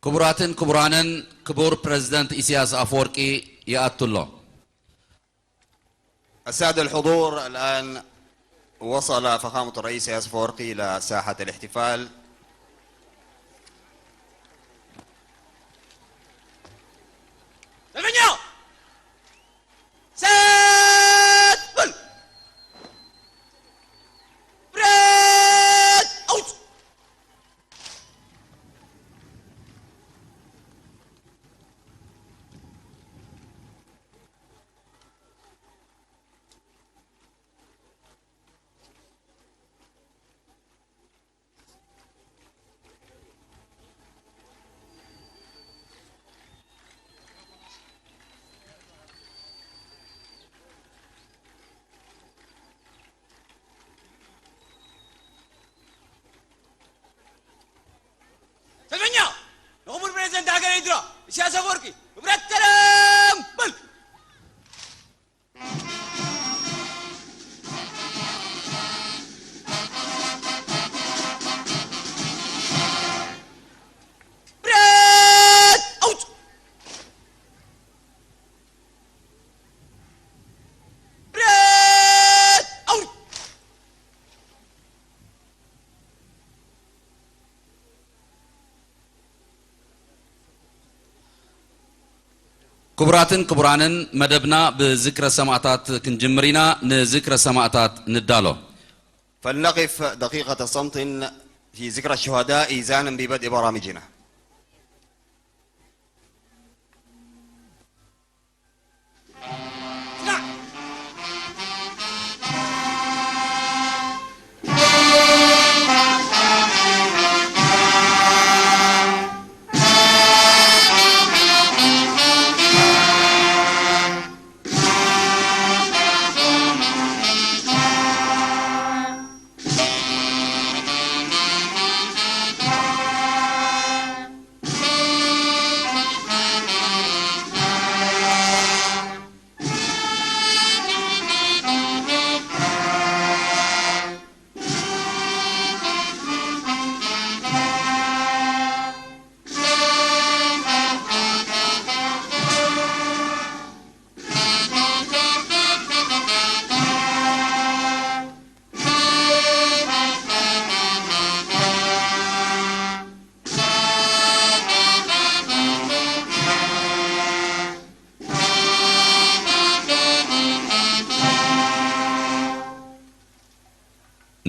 ክቡራትን ክቡራንን፣ ክቡር ፕረዚደንት ኢሳያስ ኣፈወርቂ ይኣቱ ኣሎ። السادة الحضور، الآن وصل فخامة الرئيس إياس أفورقي إلى ساحة الاحتفال. ሰልፈኛ፣ ንኽቡር ፕሬዚደንት ሃገር ኤርትራ ኢሳያስ ኣፈወርቂ ክብረት ሰላም በል። ክቡራትን ክቡራንን፣ መደብና ብዝክረ ሰማእታት ክንጅምር ኢና። ንዝክረ ሰማእታት ንዳሎ። فلنقف دقيقة صمت في ذكرى الشهداء إيذانا ببدء برامجنا.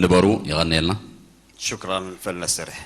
ንበሩ፣ የቐንየልና። شكرا، فلنسترح.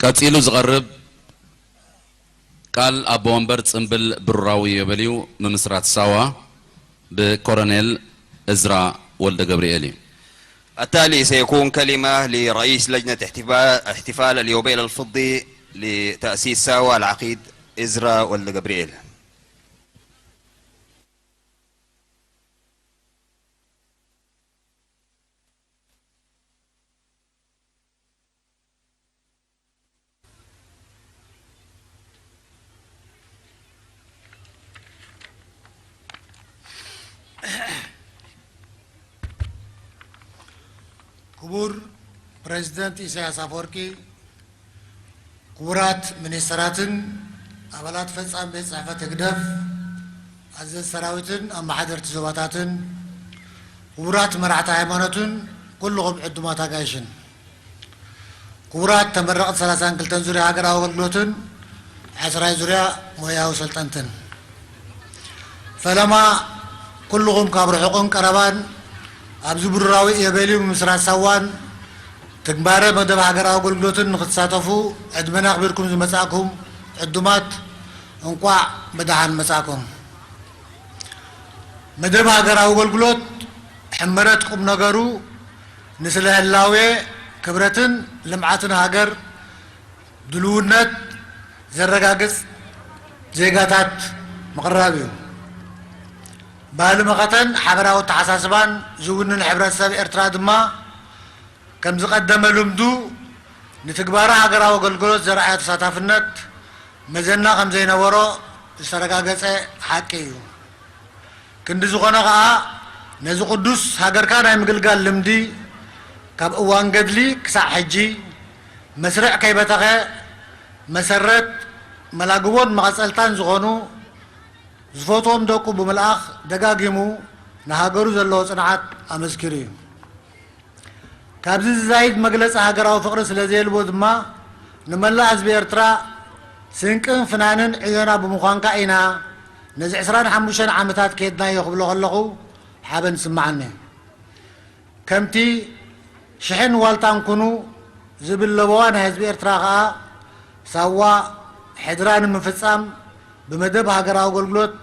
ቀጺሉ ዝቐርብ ቃል ኣቦ ወንበር ጽምብል ብሩራዊ ዮቤልዩ ምምስራት ሳዋ ብኮሎኔል እዝራ ወልደ ገብርኤል እዩ። التالي سيكون كلمة لرئيس لجنة احتفا- احتفال اليوبيل الفضي لتأسيس ساوا العقيد إزرا ولد جبريل. ክቡር ፕሬዚደንት ኢሳያስ ኣፈወርቂ፣ ክቡራት ሚኒስተራትን ኣባላት ፈጻሚ ቤት ጽሕፈት ህግደፍ፣ ኣዘዝቲ ሰራዊትን ኣመሓደርቲ ዞባታትን፣ ክቡራት መራሕቲ ሃይማኖትን ኩልኹም ዕዱማት ኣጋይሽን፣ ክቡራት ተመረቕቲ ሰላሳን ክልተን ዙርያ ሃገራዊ ኣገልግሎትን ዓስራይ ዙርያ ሞያዊ ሰልጠንትን፣ ፈለማ ኩልኹም ካብ ርሑቕን ቀረባን ኣብዚ ብሩራዊ ኢዮቤልዩ ምምስራት ሳዋን ትግባረ መደብ ሃገራዊ ኣገልግሎትን ንክትሳተፉ ዕድመና ኣኽቢርኩም ዝመጻእኩም ዕዱማት፣ እንቋዕ ብደሓን መጻእኩም። መደብ ሃገራዊ ኣገልግሎት ሕመረት ቁም ነገሩ ንስለ ህላዌ ክብረትን ልምዓትን ሃገር ድልውነት ዘረጋግጽ ዜጋታት ምቕራብ እዩ። ባህሊ መኸተን ሓበራዊ ኣተሓሳስባን ዝውንን ሕብረተሰብ ኤርትራ ድማ፣ ከም ዝቐደመ ልምዱ ንትግባረ ሃገራዊ ኣገልግሎት ዘርኣዮ ተሳታፍነት መዘና ከም ዘይነበሮ ዝተረጋገጸ ሓቂ እዩ። ክንዲ ዝኾነ ከኣ፣ ነዚ ቅዱስ ሃገርካ ናይ ምግልጋል ልምዲ፣ ካብ እዋን ገድሊ ክሳዕ ሕጂ፣ መስርዕ ከይበተኸ፣ መሰረት፣ መላግቦን መቐጸልታን ዝኾኑ ዝፈትዎም ደቁ ብምልኣኽ፣ ደጋጊሙ ንሃገሩ ዘለዎ ጽንዓት ኣመስኪሩ እዩ። ካብዚ ዝዛይድ መግለጺ ሃገራዊ ፍቕሪ ስለ ዘየልቦ ድማ፣ ንመላእ ህዝቢ ኤርትራ ስንቅን ፍናንን ዕዮና ብምዃንካ ኢና ነዚ ዕስራን ሓሙሽተን ዓመታት ከይድናዮ ክብሎ ከለኹ ሓበን ይስምዓኒ። ከምቲ ሽሕን ዋልታን ኩኑ ዝብል ለበዋ ናይ ህዝቢ ኤርትራ ከኣ፣ ሳዋ ሕድራ ንምፍጻም ብመደብ ሃገራዊ ኣገልግሎት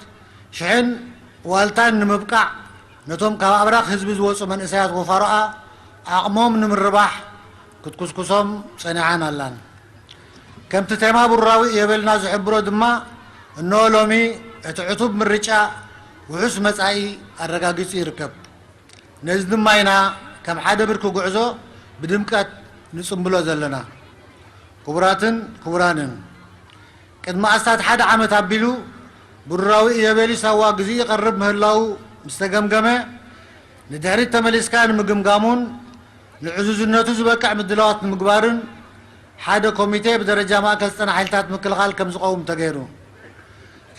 ሽሕን ዋልታን ንምብቃዕ፣ ነቶም ካብ ኣብራኽ ህዝቢ ዝወጹ መንእሰያት ወፋሮኣ ዓቕሞም ንምርባሕ ክትኩስኩሶም ጸኒዓን ኣላን። ከምቲ ቴማ ብሩራዊ ኢዮቤልና ዝሕብሮ ድማ፣ እንሆ ሎሚ እቲ ዕቱብ ምርጫ ውሑስ መጻኢ ኣረጋጊጹ ይርከብ። ነዚ ድማ ኢና ከም ሓደ ብርኪ ጉዕዞ ብድምቀት ንጽምብሎ ዘለና። ክቡራትን ክቡራንን፣ ቅድሚ ኣስታት ሓደ ዓመት ኣቢሉ ብሩራዊ ኢዮቤልዩ ሳዋ ግዜኡ ይቐርብ ምህላዉ ምስ ተገምገመ፣ ንድሕሪት ተመሊስካ ንምግምጋሙን ንዕዙዝነቱ ዝበቅዕ ምድላዋት ንምግባርን ሓደ ኮሚቴ ብደረጃ ማእከል ዝጸና ሓይልታት ምክልኻል ከም ዝቐውም ተገይሩ።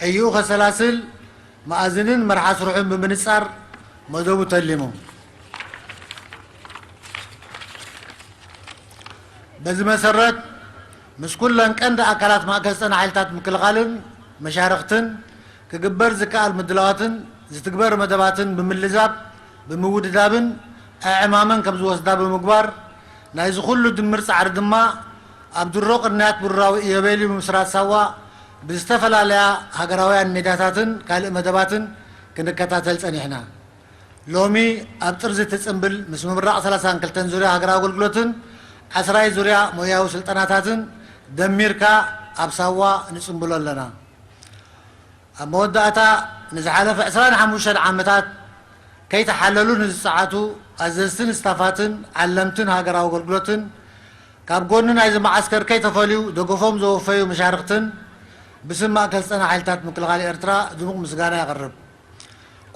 ዕይኡ ከሰላስል መኣዝንን መርሓ ስርሑን ብምንጻር መደቡ ተሊሙ። በዚ መሰረት ምስ ኩለን ቀንዲ ኣካላት ማእከል ዝጸና ሓይልታት ምክልኻልን መሻርኽትን ክግበር ዝከኣል ምድላዋትን ዝትግበር መደባትን ብምልዛብ ብምውድዳብን ኣዕማምን ከም ዝወስዳ ብምግባር ናይዚ ኩሉ ድምር ጻዕሪ ድማ ኣብ ድሮ ቅንያት ብሩራዊ ኢዮቤልዩ ምምስራት ሳዋ ብዝተፈላለያ ሃገራውያን ሜዳታትን ካልእ መደባትን ክንከታተል ጸኒሕና። ሎሚ ኣብ ጥርዚ እቲ ጽምብል ምስ ምምራቕ ሰላሳን ክልተን ዙርያ ሃገራዊ ኣገልግሎትን ዓስራይ ዙርያ ሞያዊ ስልጠናታትን ደሚርካ ኣብ ሳዋ ንጽምብሎ ኣለና። ኣብ መወዳእታ ንዝሓለፈ ዕስራን ሓሙሽተን ዓመታት ከይተሓለሉ ንዝጸዓቱ ኣዘዝትን ስታፋትን ዓለምትን ሃገራዊ ኣገልግሎትን ካብ ጎኒ ናይዚ መዓስከር ከይተፈልዩ ደገፎም ዘወፈዩ መሻርኽትን ብስም ማእከል ዝጸና ሓይልታት ምክልኻል ኤርትራ ድሙቕ ምስጋና የቕርብ።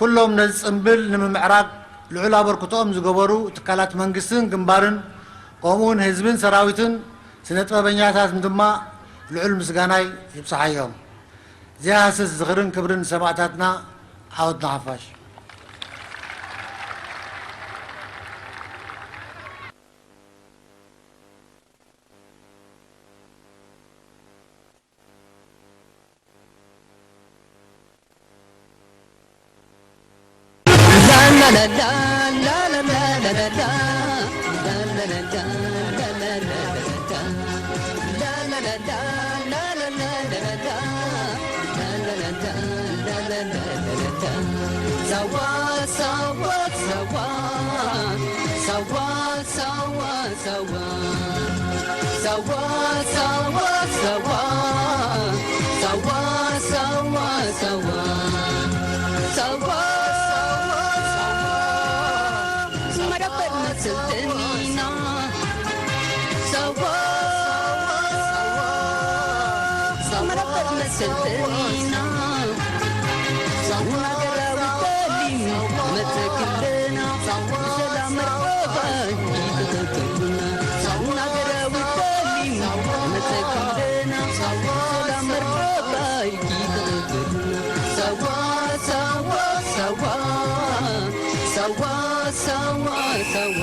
ኩሎም ነዚ ጽምብል ንምምዕራግ ልዑል ኣበርክቶኦም ዝገበሩ ትካላት መንግስትን ግንባርን ከምኡውን ህዝብን ሰራዊትን ስነ ጥበበኛታትን ድማ ልዑል ምስጋናይ ይብጽሓዮም። ዘይሃስስ ዝኽርን ክብርን ንሰማእታትና። ዓወት ንሓፋሽ። ሳዋ ሳዋ ሳዋ ሳዋ ሳዋ ሳዋ ሳዋ ሳዋ ሳዋ ሳዋ ሳዋ ሳዋ ሳዋ መረበል መሰልተኒና ሳዋ ሳዋ ሳዋ መረበል መሰልተኒና ሳዋ ሃገራዊ ጠሊም መጸክልና ብሰላም መርበባይ ይተተከልና ሳዋ ሃገራዊ ጠሊም መጸክልና ብሰላም መርበባይ ይተተከልና ሳዋ ሳዋ ሳዋ ሳዋ ሳዋ ሳዋ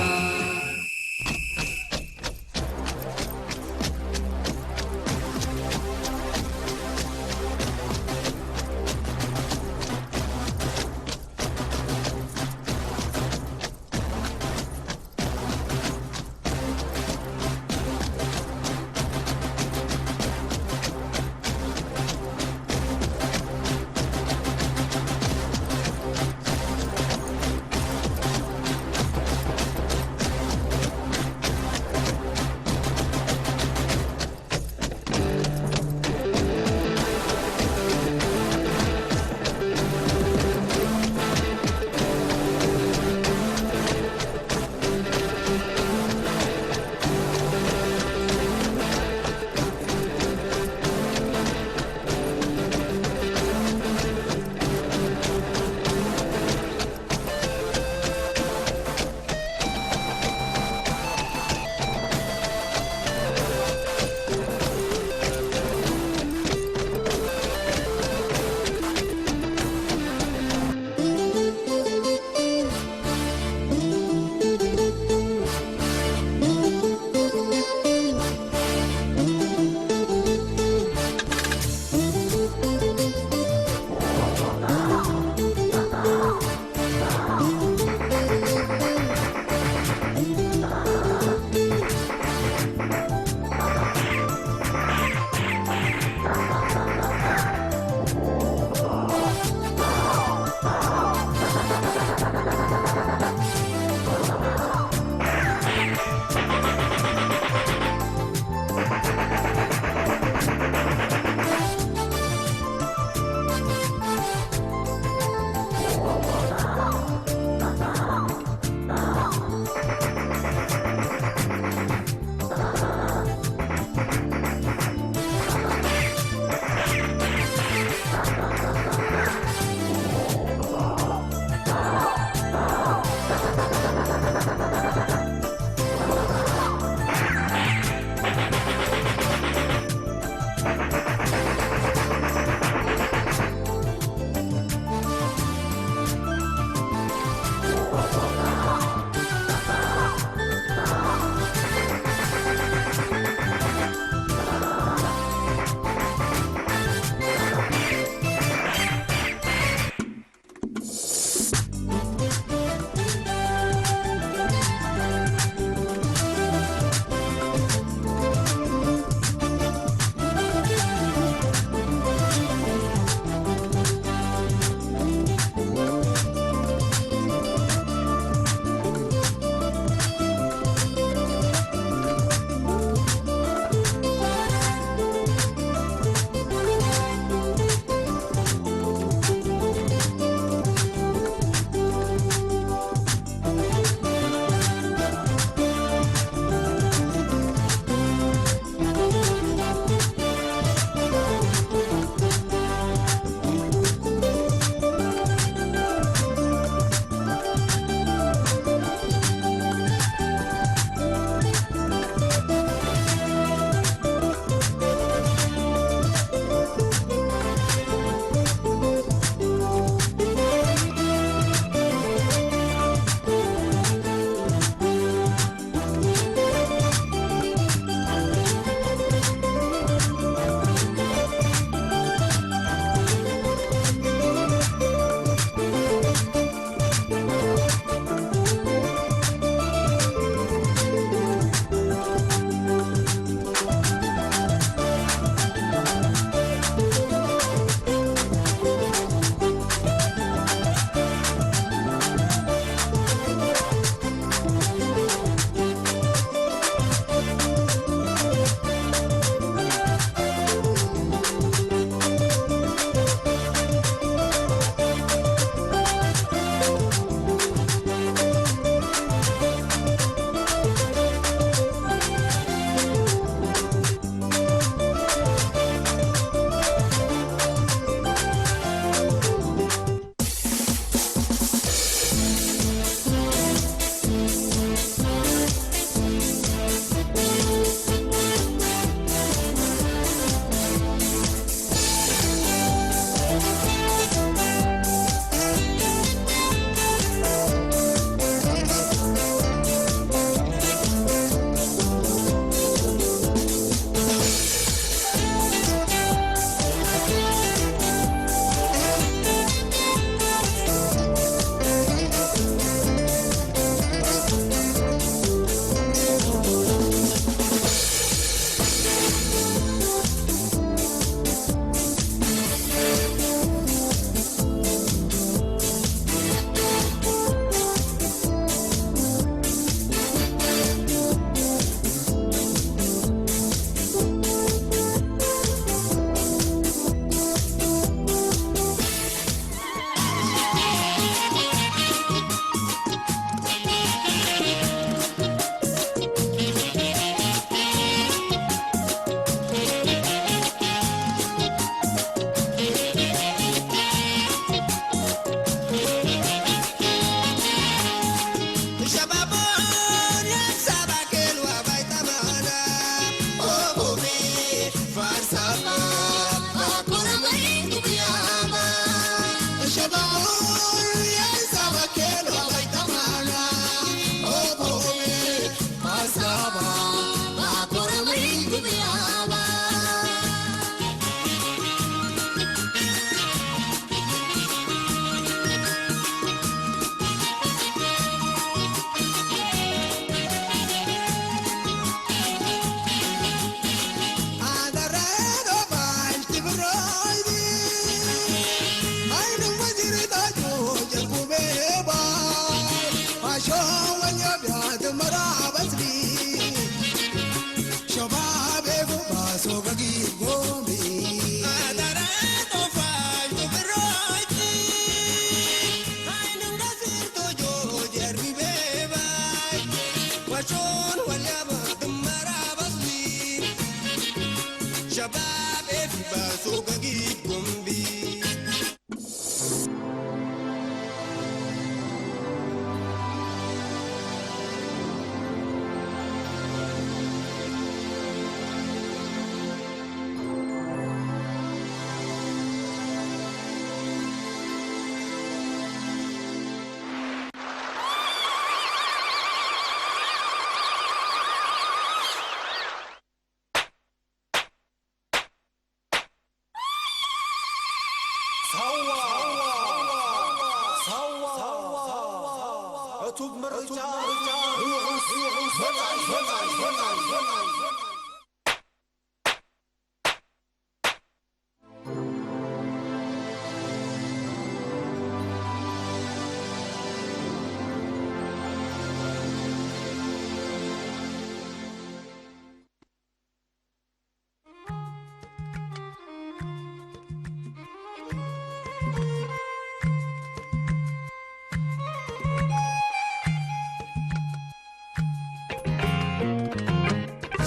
شباب افبسوا بقيتكم بي. ሳዋ ሳዋ ሳዋ ሳዋ ዕቱብ ምርጫ ርሑስ መጻኢ መጻኢ መጻኢ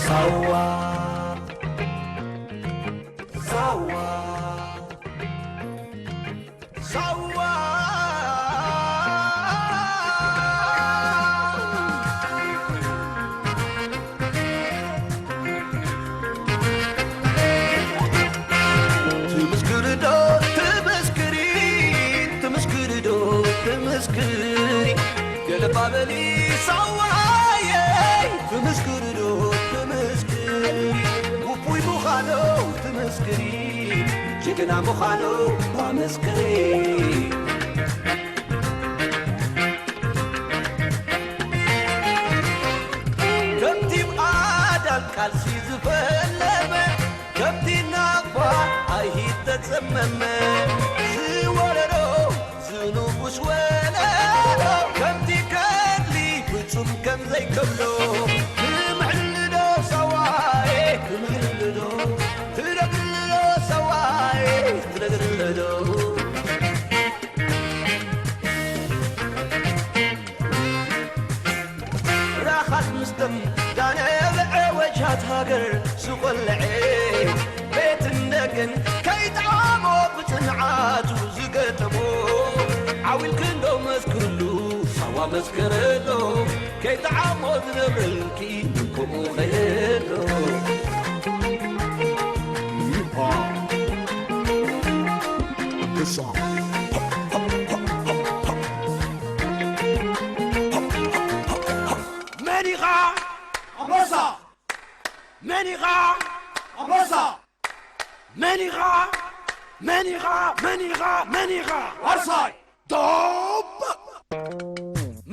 ሳዋ ሳዋ ሳዋ ትምስክሪ ዶ ትምስክሪ ትምስክሪ ዶ ትምስክሪ ገለባ በሊ ሳዋየይ ትምስክሪ ዶ ትምስክሪ ውፉይ ምዃኑ ትምስክሪ ጅግና ምዃኑ ኣመስክሪ ከምቲ ኣዳል ቃልሲ ዝፈለመ ከምቲ ናቕፋ ኣይሂድ ተጸመመ ዝወለዶ ዝንጉስ ወለዶ ከምቲ ከድሊ ፍጹም ከም ዘይከብሎ ክምዕልዶ ሰዋዬ ክምዕልዶ ትነግርልዶ ሰዋዬ ትነግርልዶ ራኻት ምስተም ዳነ ብዐወጃት ሃገር ዝቖልዐ ቤትን ደገን ከይጠዓሞ ብጽንዓቱ ዝገጠሞ ዓዊልክንዶ መስክርሉ ሳዋ መስከረሎ ከይጠዓሞ ዝነብረልኪ ምንኮኡ ኸየሎ Good song. መን ኢኻ ኣንበሳ? መን ኢኻ ኣንበሳ? መን ኢኻ? መን ኢኻ? መን ኢኻ? መን ኢኻ? ዋርሳይ ዶብ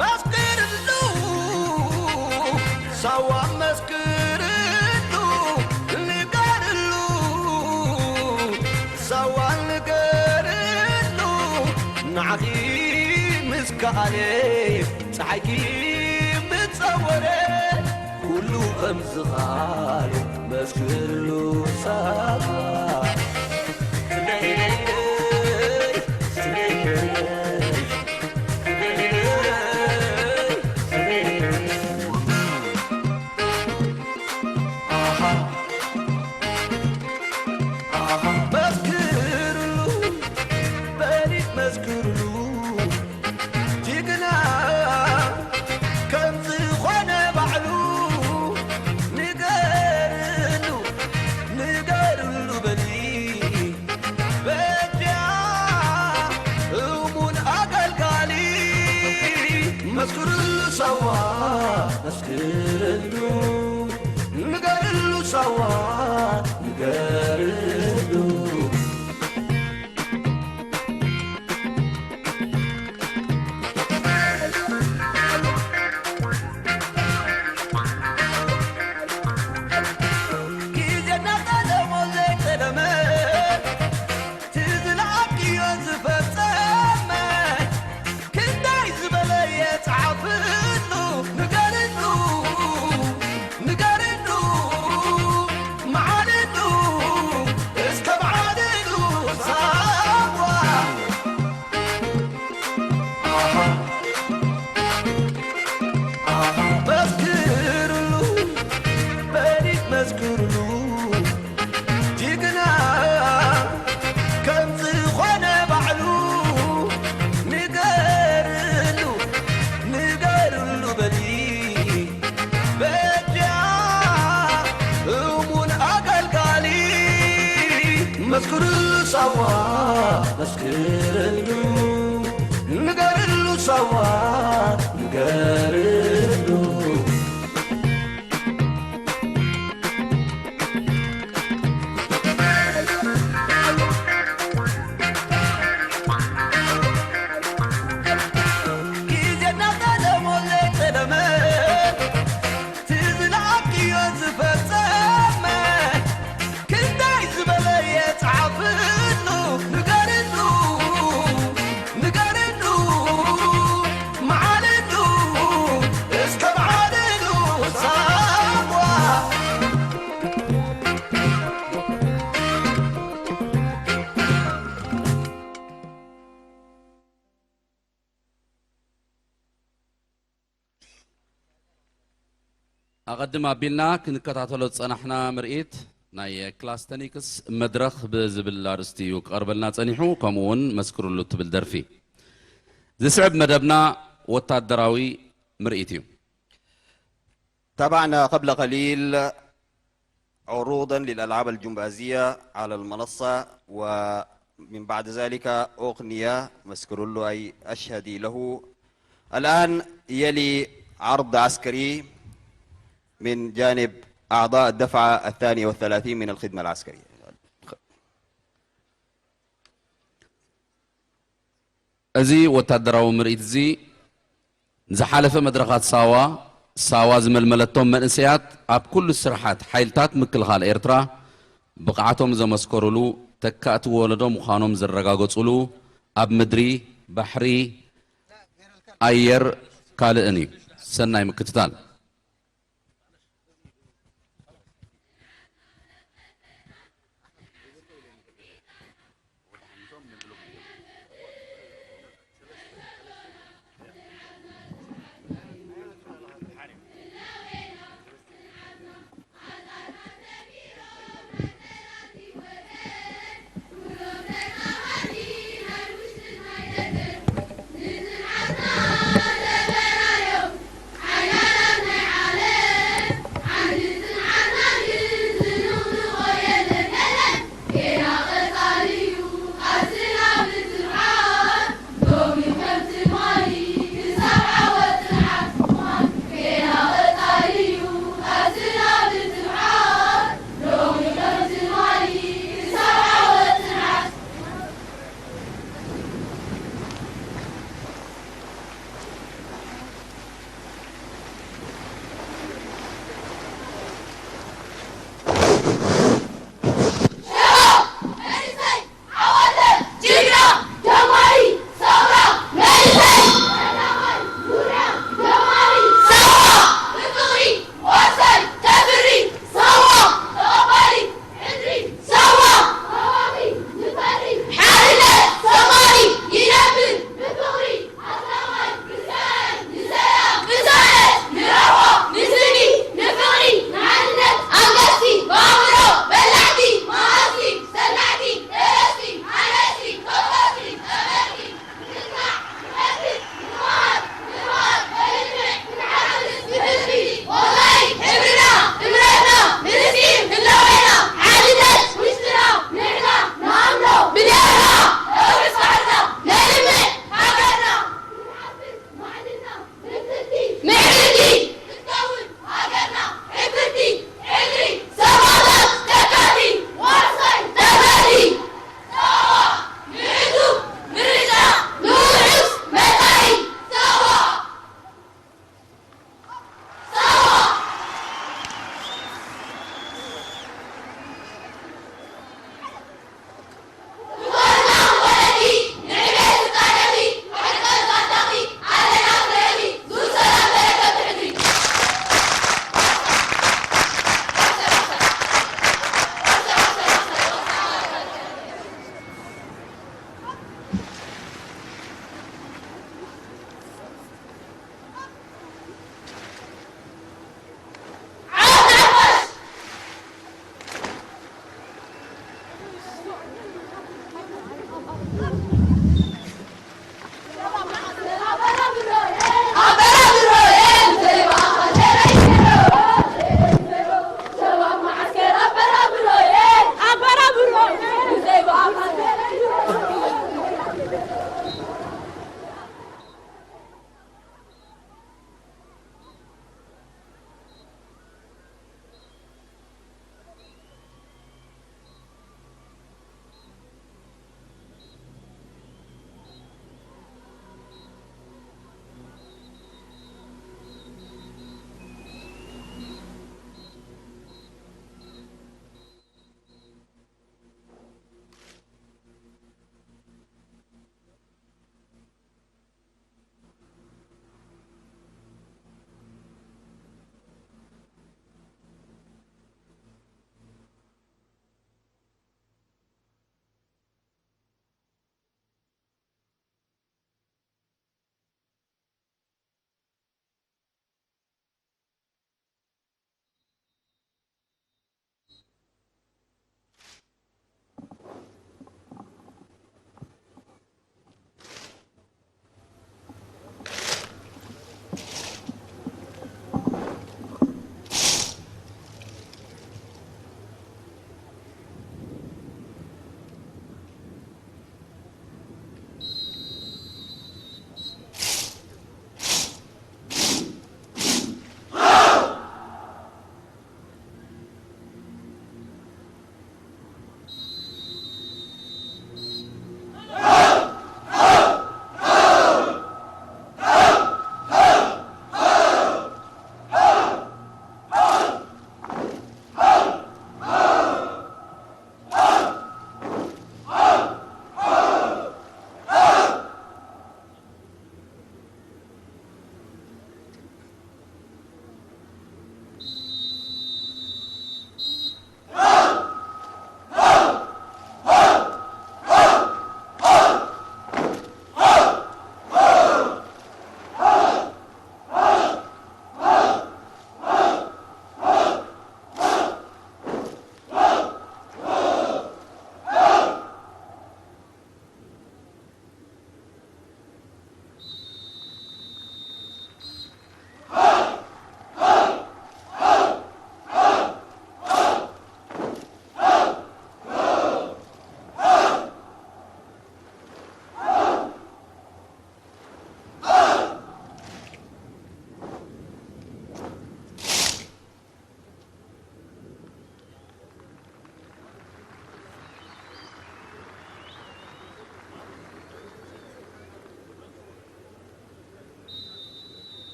መስክርሉ ሳዋ መስክርሉ ንገርሉ ሳዋ ንገርሉ ንዓኺ ምስ ከኣለ ፀሓይኪ ምስ ፀወረ ኩሉ ከም ዝኻሎ መስክርሉ ሳዋ መስክርሉ በሊ መስክርሉ ጅግና ከም ዝኾነ ባዕሉ ንገርሉ ንገርሉ በሊ በጃ እሙን ኣገልጋሊ መስክርሉ ሳዋ መስክርሉ ንገርሉ ሳዋ ንገርሉ ግዜ እናጠለሞ ዘይጠለመ ትዝለኣክዮ ዝፈጸመ ክንደይ ዝበለ የጽሓፍሉ ንገርሉ ንገርሉ መዓልሉ እስከ መዓልሉ ሳዋ መስክርሉ በሊት መስክርሉ መስክርሉ ሳዋ መስክርሉ ንገርሉ ሳዋ ንገርሉ ግዜ እናጠለሞ ዘይጠለመ ትዝለኣክዮ ዝፈጸመ ክንደይ ዝበለ የጽሓፍሉ ንገርሉ ንገርሉ መዓልሉ እስከ መዓልሉ ሳዋ ኣቐድም ኣቢልና ክንከታተሎ ዝጸናሕና ምርኢት ናይ ክላስተኒክስ መድረኽ ብዝብል ኣርእስቲ እዩ ክቐርበልና ጸኒሑ፣ ከምኡ እውን መስክሩሉ እትብል ደርፊ። ዝስዕብ መደብና ወታደራዊ ምርኢት እዩ። تابعنا قبل قليل عروضا للألعاب الجمبازية على المنصة، ومن بعد ذلك أغنية مسكرولو أي أشهدي له. الآن يلي عرض عسكري من جانب أعضاء الدفعة الثانية والثلاثين من الخدمة العسكرية. እዚ ወታደራዊ ምርኢት እዚ ንዝሓለፈ መድረኻት ሳዋ፣ ሳዋ ዝመልመለቶም መንእሰያት ኣብ ኩሉ ስርሓት ሓይልታት ምክልኻል ኤርትራ ብቕዓቶም ዘመስከሩሉ፣ ተካእቲ ወለዶ ምዃኖም ዘረጋገጹሉ፣ ኣብ ምድሪ፣ ባሕሪ፣ ኣየር ካልእን እዩ። ሰናይ ምክትታል።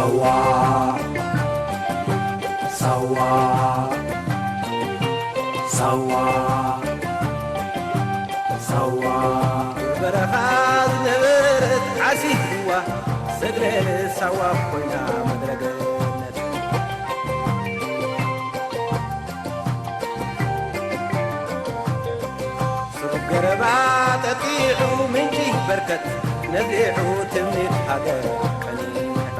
ሳዋ ሳዋ ሳዋ ሳዋ በረኻ ዝነበረት ዓሲዋ ሰግረ ሳዋ ኮይና መድረገነት ስሩብ ገረባ ጠጢዑ ምንጪ በርከት ነዚሑ ትምኒት ሃገር ቀኒሑ።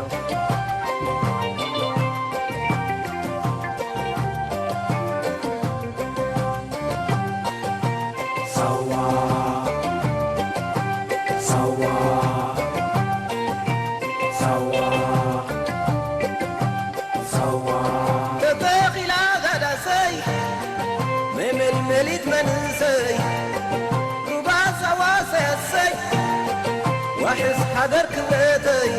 ሳዋ ሳዋ ሳዋ ሳዋ ተተኺላ ዛዳሰይ መመልመሊት መንእሰይ ሩባ ሳዋ ሰሰይ ዋሕስ ሃገር ክብረተይ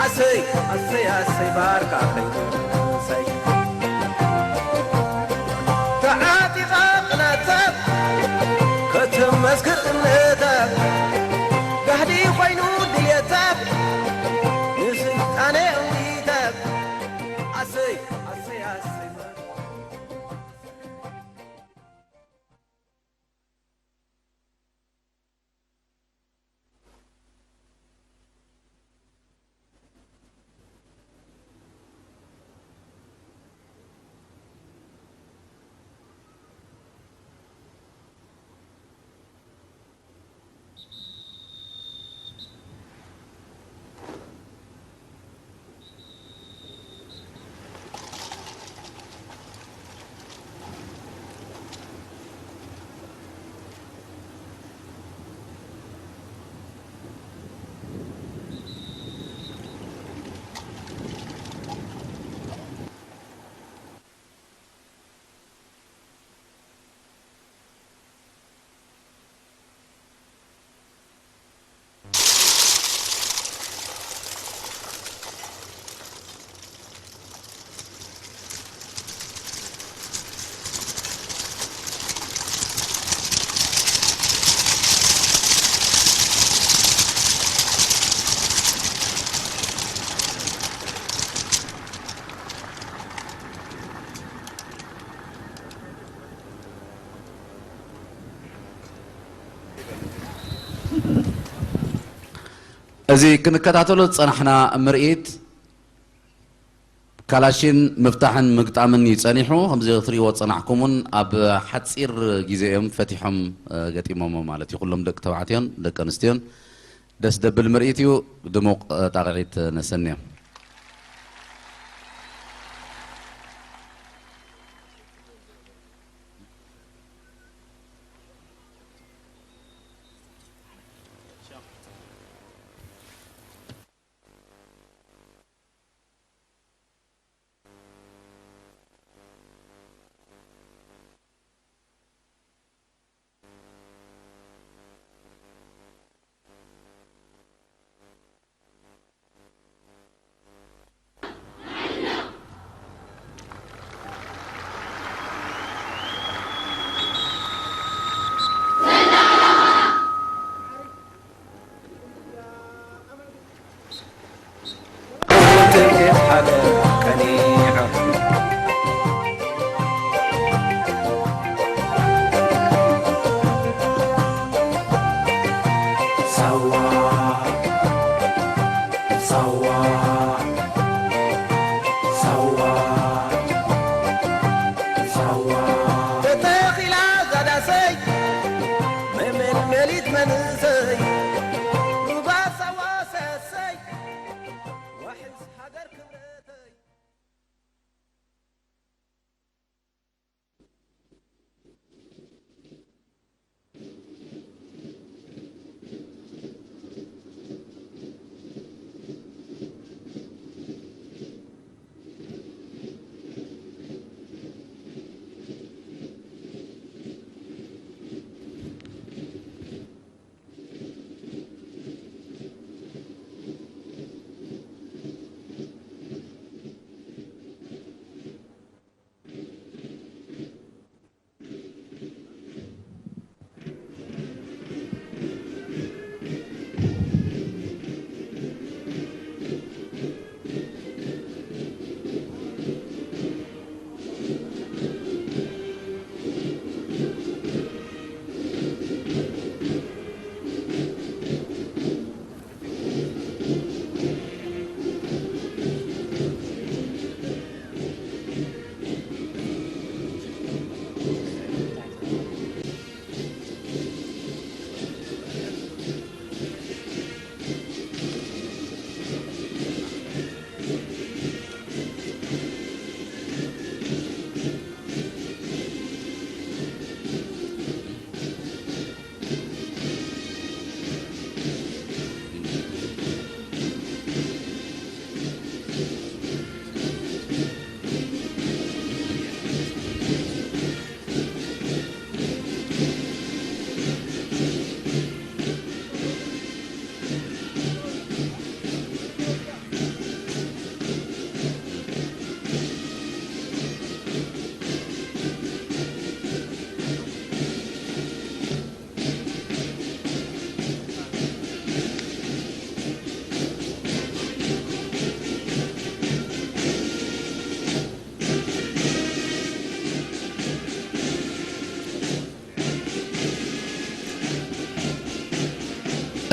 ኣሰይ ኣሰይ ኣሰይ ባርካ ከይሰይ ተዓጢቓ ቅናታ ከተመስክር እምነታ ጋህዲ ኮይኑ ድልየታ ንስልጣነ እውኒታ ኣሰይ ኣሰይ ኣሰይ እዚ ክንከታተሎ ዝጸናሕና ምርኢት ካላሽን ምፍታሕን ምግጣምን እዩ ጸኒሑ። ከምዚ ክትሪእዎ ዝጸናሕኩም እውን ኣብ ሓጺር ግዜ እዮም ፈቲሖም፣ እ፣ ገጢሞሞ ማለት እዩ። ኩሎም ደቂ ተባዕትዮን ደቂ ኣንስትዮን ደስ ደብል ምርኢት እዩ። ድሙቕ፣ እ፣ ጣቕዒት ነሰንዮም። ሳዋ ሳዋ ሳዋ ሳዋ ተተኺላ ዛዳሰይ መመልመሊት መንእሰይ ሩባ ሳዋ ሰሰይ ዋሕስ ሃገር ክብረተይ።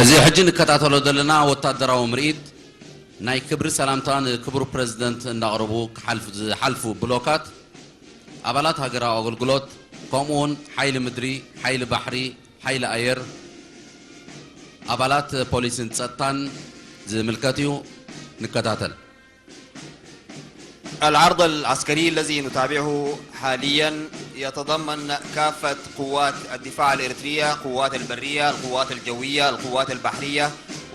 እዚ ሕጂ ንከታተሎ ዘለና ወታደራዊ ምርኢት ናይ ክብሪ ሰላምታ ንክቡር ፕረዚደንት እንዳቕረቡ ክሓልፍ-፣ ዝሓልፉ ብሎካት ኣባላት ሃገራዊ ኣገልግሎት፣ ከምኡውን ሓይሊ ምድሪ፣ ሓይሊ ባሕሪ፣ ሓይሊ ኣየር፣ ኣባላት ፖሊስን ጸጥታን ዝምልከት እዩ። ንከታተል። العرض العسكري الذي نتابعه حاليا يتضمن كافة قوات الدفاع الإريترية، قوات البرية، القوات الجوية، القوات البحرية،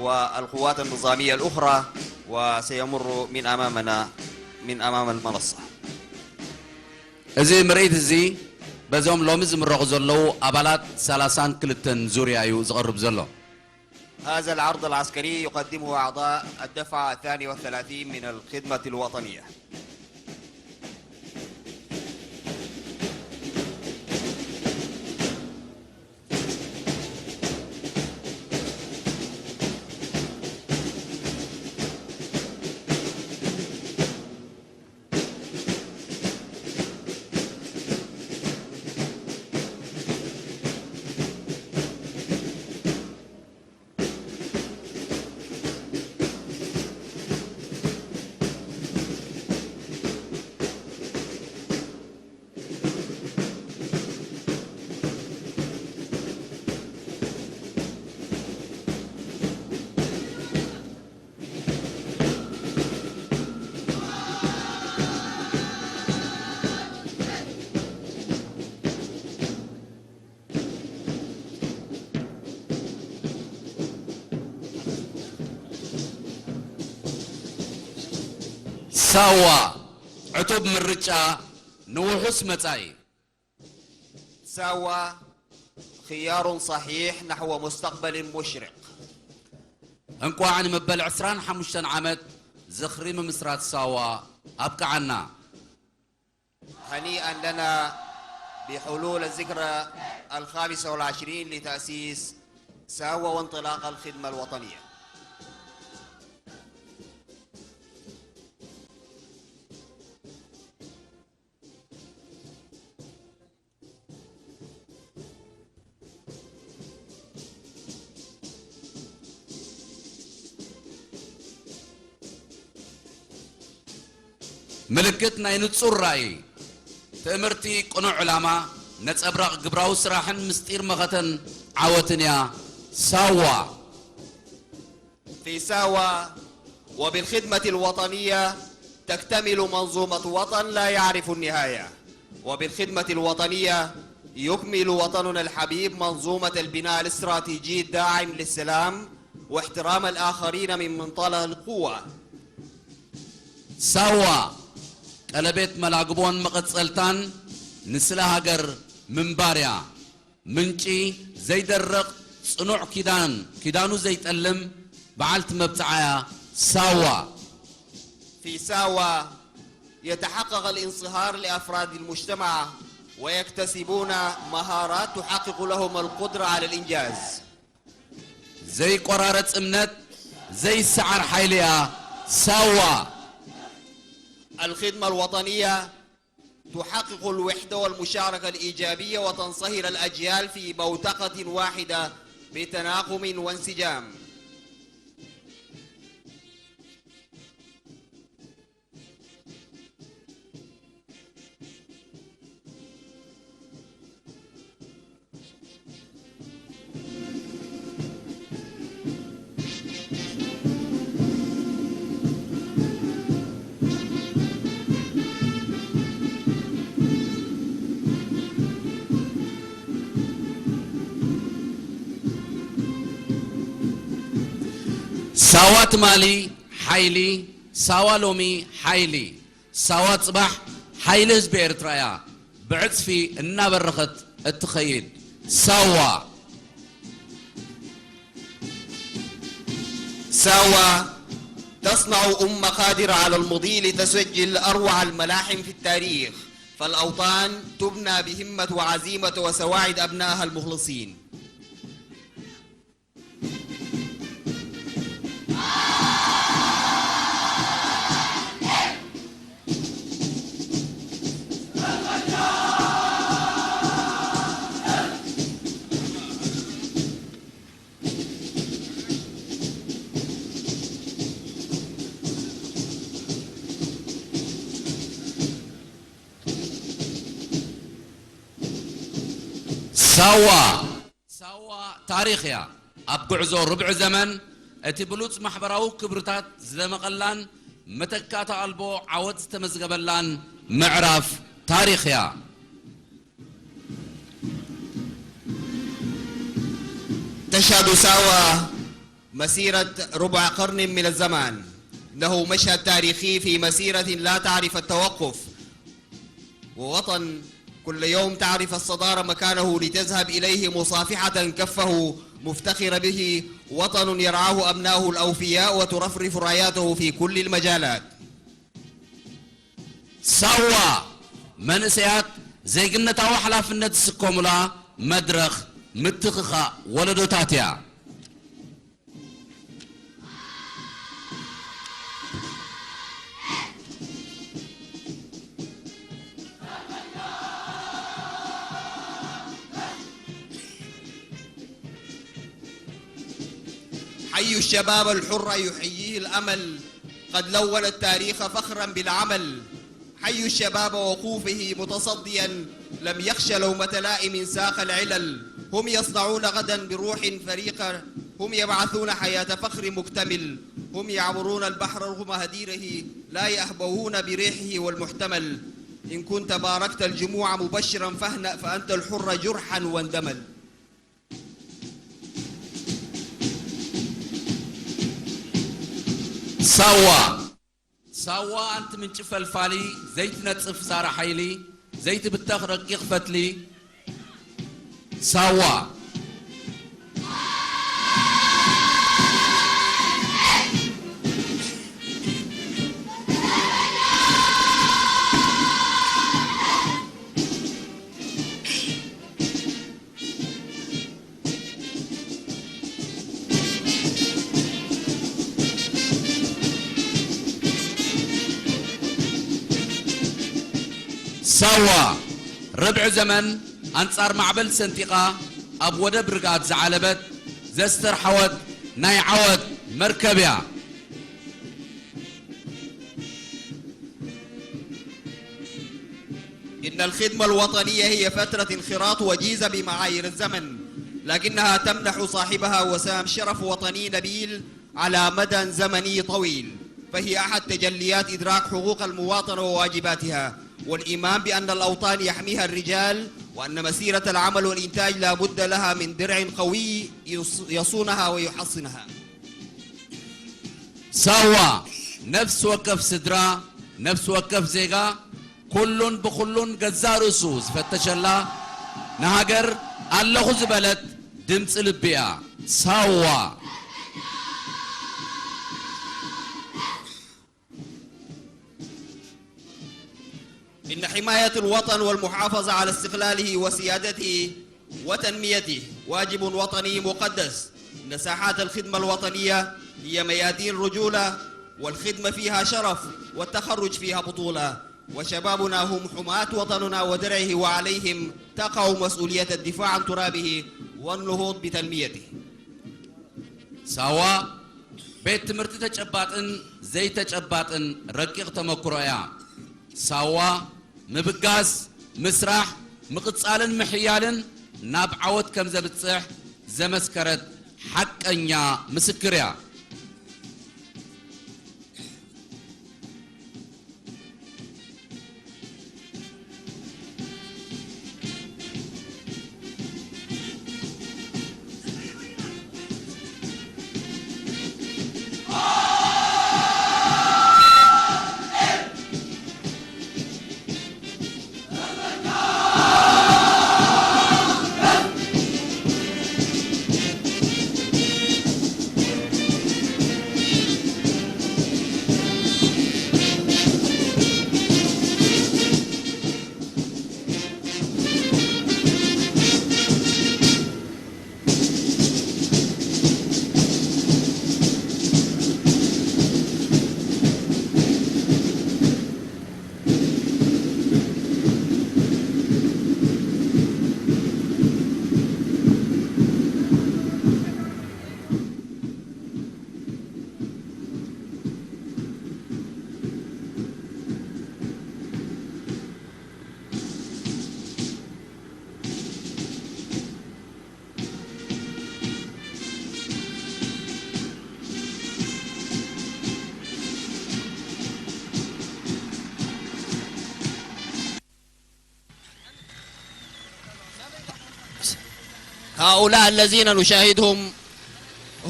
والقوات النظامية الأخرى، وسيمر من أمامنا، من أمام المنصة. እዚ ምርኢት እዚ በዞም ሎሚ ዝምረቑ ዘለዉ ኣባላት ሰላሳን ክልተን ዙርያ እዩ ዝቐርብ ዘሎ። هذا العرض العسكري يقدمه أعضاء الدفعة الثانية والثلاثين من الخدمة الوطنية. ሳዋ፣ ዕቱብ ምርጫ ንውሑስ መጻኢ። ساوا خيار صحيح نحو مستقبل مشرق. እንቋዕ ንመበል ዕስራን ሓሙሽተን ዓመት ዝኽሪ ምምስራት ሳዋ ኣብቅዓና። هنيئا لنا بحلول الذكرى الخامسة والعشرين لتأسيس ساوا وانطلاق الخدمة الوطنية. ምልክት ናይ ንጹር ራእይ፣ ትእምርቲ፣ ቅኑዕ ዕላማ፣ ነጸብራቕ ግብራዊ ስራሕን ምስጢር መኸተን ዓወትን እያ። ሳዋ። في ساوا وبالخدمة الوطنية تكتمل منظومة وطن لا يعرف النهاية، وبالخدمة الوطنية يكمل وطننا الحبيب منظومة البناء الاستراتيجي الداعم للسلام واحترام الآخرين من منطلق القوة. ሳዋ ቀለቤት መላግቦን መቐጸልታን ንስለ ሃገር ምንባር እያ። ምንጪ ዘይደርቕ ጽኑዕ ኪዳን፣ ኪዳኑ ዘይጠልም በዓልቲ መብጽዓ እያ ሳዋ። في ساوا يتحقق الانصهار لأفراد المجتمع ويكتسبون مهارات تحقق لهم القدرة على الإنجاز. ዘይቆራረጽ እምነት፣ ዘይሰዓር ሓይሊ እያ ሳዋ። الخدمة الوطنية تحقق الوحدة والمشاركة الإيجابية وتنصهر الأجيال في بوتقة واحدة بتناغم وانسجام. ሳዋ ትማሊ ሓይሊ፣ ሳዋ ሎሚ ሓይሊ፣ ሳዋ ጽባሕ ሓይሊ ህዝቢ ኤርትራ እያ። ብዕጽፊ እናበረኸት እትኸይድ ሳዋ። ساوا تصنع أمة قادرة على المضي لتسجل أروع الملاحم في التاريخ، فالأوطان تبنى بهمة وعزيمة وسواعد أبنائها المخلصين. ሳዋ፣ ሳዋ ታሪኽ እያ። ኣብ ጉዕዞ ርብዒ ዘመን እቲ ብሉጽ ማሕበራዊ ክብርታት ዝደመቐላን መተካእታ ኣልቦ ዓወት ዝተመዝገበላን ምዕራፍ ታሪኽ እያ። تشهد ساوى مسيرة ربع قرن من الزمان. إنه مشهد تاريخي في مسيرة لا تعرف التوقف، ووطن كل يوم تعرف الصدارة مكانه لتذهب إليه مصافحة كفه مفتخرة به، وطن يرعاه أبناؤه الأوفياء وترفرف راياته في كل المجالات. ሳዋ፣ መንእሰያት ዜግነታዊ ሓላፍነት ዝስከሙላ መድረኽ ምትኽኻእ ወለዶታት እያ። حيوا الشباب الحر يحييه الأمل، قد لون التاريخ فخرا بالعمل. حيوا الشباب وقوفه متصديا، لم يخش لومة لائم ساق العلل. هم يصنعون غدا بروح فريقة، هم يبعثون حياة فخر مكتمل. هم يعبرون البحر رغم هديره، لا يهبهون بريحه والمحتمل. إن كنت باركت الجموع مبشرا فاهنأ، فأنت الحر جرحا واندمل. ሳዋ፣ ሳዋ ኣንቲ ምንጪ ፈልፋሊ፣ ዘይትነጽፍ ዛራ ሓይሊ፣ ዘይትብተኽ ረቂቕ ፈትሊ። ሳዋ። ሳዋ፣ ርብዒ ዘመን ኣንጻር ማዕበል ሰንጢቓ ኣብ ወደብ ርግኣት ዝዓለበት ዘስተርሓወት ናይ ዓወት መርከብ እያ። إن الخدمة الوطنية هي فترة انخراط وجيزة بمعايير الزمن، لكنها تمنح صاحبها وسام شرف وطني نبيل على مدى زمني طويل، فهي أحد تجليات إدراك حقوق المواطنة وواجباتها، والإيمان بأن الأوطان يحميها الرجال، وأن مسيرة العمل والإنتاج لا بد لها من درع قوي يص-، يصونها ويحصنها. ሳዋ፣ ነፍሲ ወከፍ ስድራ፣ ነፍሲ ወከፍ ዜጋ፣ ኩሉን ብኹሉን ገዛእ ርእሱ ዝፈተሸላ፣ ንሃገር ኣለኹ ዝበለት ድምፂ ልቢ እያ። ሳዋ። إن حماية الوطن والمحافظة على استقلاله وسيادته وتنميته واجب وطني مقدس. إن ساحات الخدمة الوطنية هي ميادين رجولة، والخدمة فيها شرف، والتخرج فيها بطولة، وشبابنا هم حماة وطننا ودرعه، وعليهم تقع مسؤولية الدفاع عن ترابه والنهوض بتنميته. ሳዋ ቤት ትምህርቲ ተጨባጥን ዘይተጨባጥን ረቂቕ ተመክሮ እያ። ሳዋ ምብጋስ፣ ምስራሕ፣ ምቕጻልን ምሕያልን ናብ ዓወት ከም ዘብጽሕ ዘመስከረት ሓቀኛ ምስክር እያ። هؤلاء الذين نشاهدهم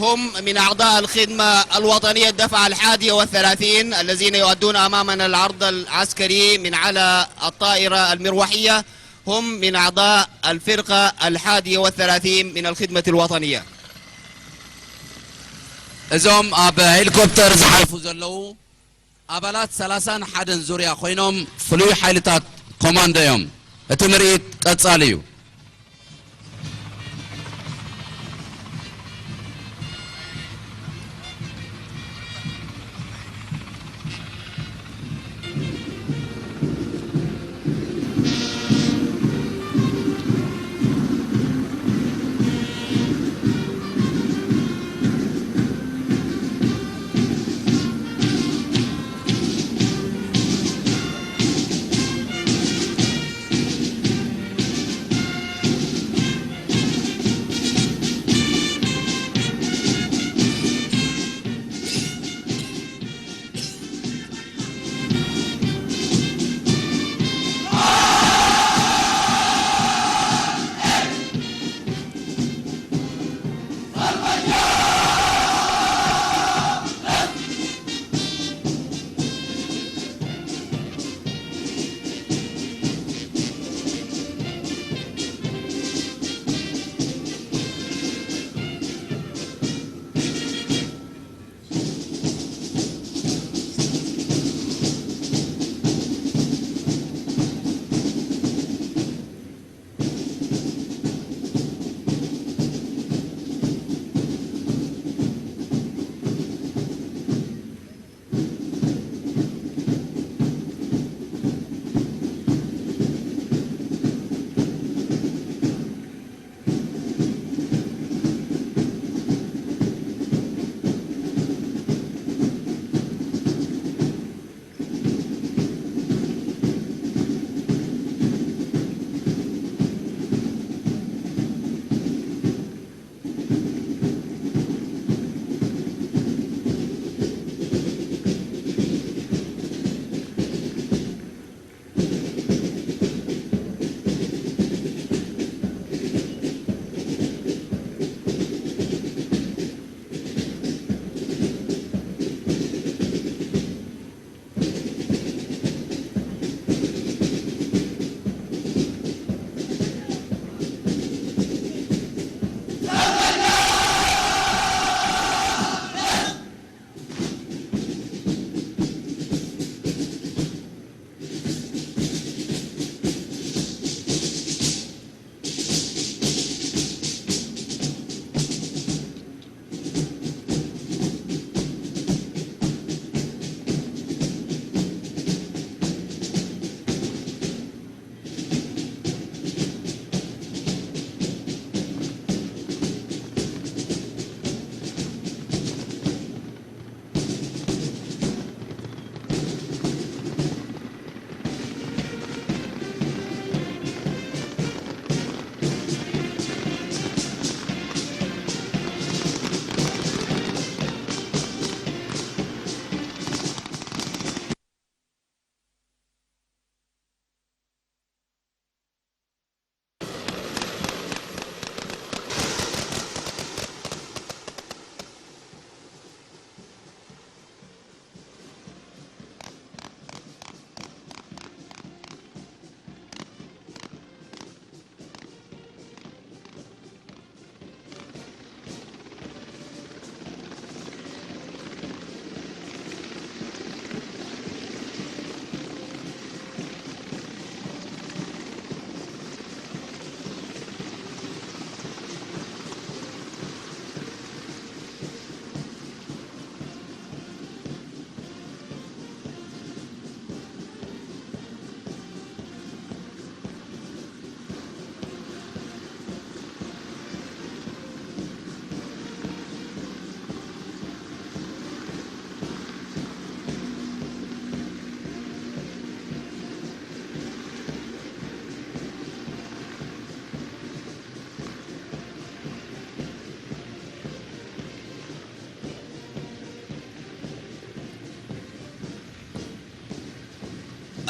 هم من أعضاء الخدمة الوطنية الدفعة الحادية والثلاثين الذين يؤدون أمامنا العرض العسكري من على الطائرة المروحية. هم من أعضاء الفرقة الحادية والثلاثين من الخدمة الوطنية. እዞም ኣብ ሄሊኮፕተር ዝሓልፉ ዘለዉ ኣባላት ሰላሳን ሓደን ዙርያ ኮይኖም ፍሉይ ሓይልታት ኮማንዶ እዮም። እቲ ምርኢት ቀጻሊ እዩ።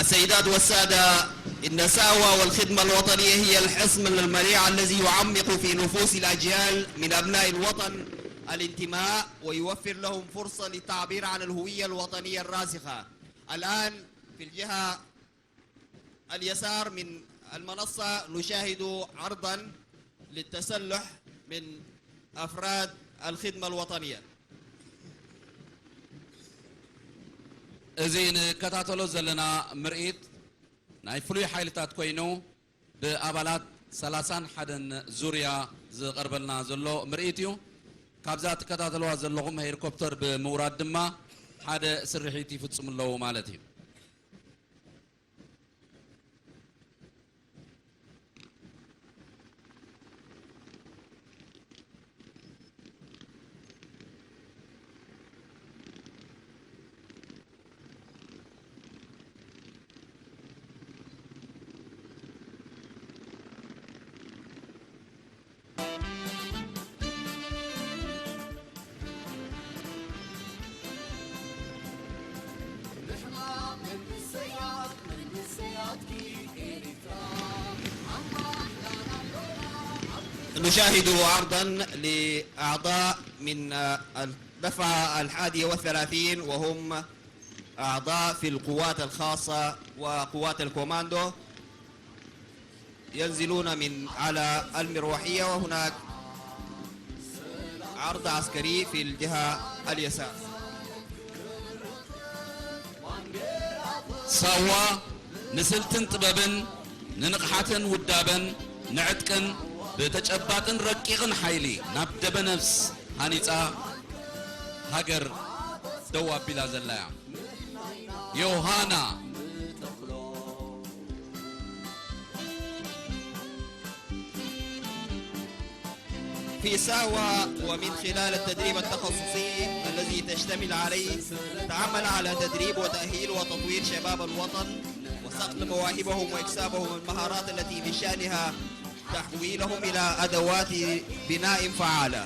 السيدات والسادة، إن الساوة والخدمة الوطنية هي الحصن المنيع الذي يعمق في نفوس الأجيال من أبناء الوطن الانتماء، ويوفر لهم فرصة للتعبير عن الهوية الوطنية الراسخة. الآن في الجهة اليسار من المنصة نشاهد عرضا للتسلح من أفراد الخدمة الوطنية. እዚ ንከታተሎ ዘለና ምርኢት ናይ ፍሉይ ሓይልታት ኮይኑ፣ ብኣባላት ሰላሳን ሓደን ዙርያ ዝቐርበልና ዘሎ ምርኢት እዩ። ካብዛ ትከታተልዋ ዘለኹም ሄሊኮፕተር ብምውራድ ድማ ሓደ ስርሒት ይፍጽሙ ኣለዉ ማለት እዩ። نشاهد عرضا لأعضاء من الدفعة الحادية والثلاثين، وهم أعضاء في القوات الخاصة وقوات الكوماندو، ينزلون من على المروحية، وهناك عرض عسكري في الجهة اليسار. ሳዋ ንስልትን ጥበብን፣ ንንቕሓትን ውዳበን፣ ንዕጥቅን ብተጨባጥን ረቂቕን ሓይሊ ናብ ደበነፍስ ሃኒጻ ሃገር ደው ኣቢላ ዘላ እያ። ዮሃና። في ساوا، ومن خلال التدريب التخصصي الذي تشتمل عليه، تعمل على تدريب وتأهيل وتطوير شباب الوطن وصقل مواهبهم وإكسابهم المهارات التي من شأنها تحويلهم إلى أدوات بناء فعالة.